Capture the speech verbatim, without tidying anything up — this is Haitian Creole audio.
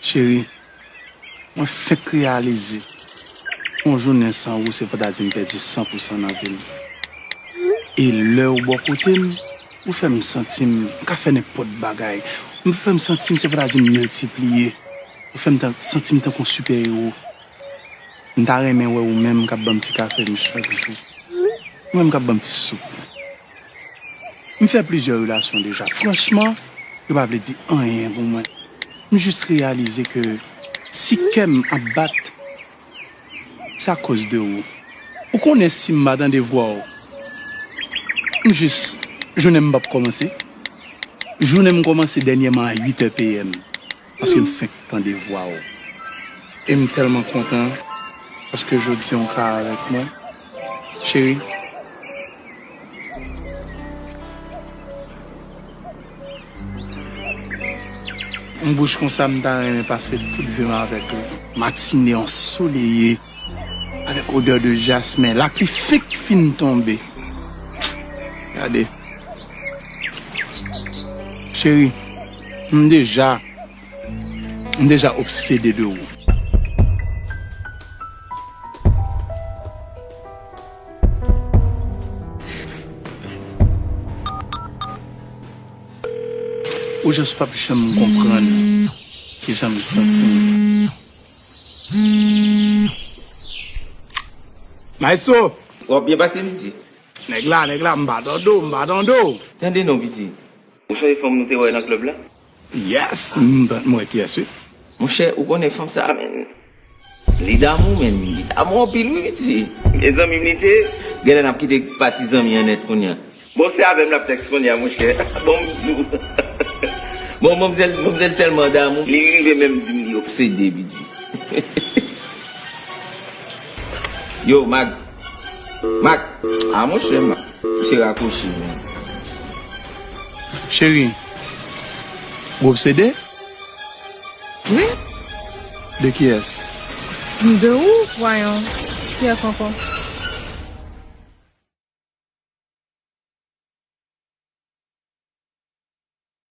Cheri, mwen fenk reyalize yon jounen san ou se fòk ta di m pèdi san pou san nan vi m. E lè ou bò kote m, ou fè m santi m ka fè nenpòt bagay. Ou fè m santi m se fòk ta di m miltipliye. Ou fè m tan- santi m tankou yon sipè ewo. M ta renmen wè ou menm k ap ban m ti kafe m chak jou. Ou menm k ap ban m ti soup. M fè plizyè relasyon deja. Franchman, yo pa vle di anyen pou mwen. M jis reyalize ke si kè m ap bat, se akoz de ou. Ou konnen si m pa tande vwa w, m jis, jounen m p ap kòmanse. Jounen m kòmanse dènyèman a uit è p m. Paske m fenk tande vwa w. E m tèlman kontan paske jodi a w ka avèk mwen. Cheri, yon bouch konsa m ta renmen pase tout vi m avèk li. Matine ansoleye, avèk odè de jasmen, lapli fenk fin tonbe. Gade. Cheri, m deja M deja obsede de ou. Ou jis p ap janm konprann kijan m santi m. Maestro! W ap byen pase, Viti? Nèg la, nèg la, m pa tande w, m pa tande w. Tande non, Viti. Ou sonje fanm nou te wè nan klèb la? Yes, m, m wè kiyès, wi. Monchè, ou konnen fanm sa a, men, li damou, men, li damou anpil, wi, piti. E zanmi m li te ye? Genlè n ap kite pati zanmi an nèt kounye a. Bon, se avè m l ap tèks kounye a, monchè. Bon, m di w. Bon, manmzèl, manmzèl tèlman damou, li rive menm di m li obsede, piti. Yo, Mag. Mag. Ah, monchè, Mag. Misye rakwoche, men. Cheri, ou obsede? Wi. De kiyès? De ou, vwayon. Kiyès ankò?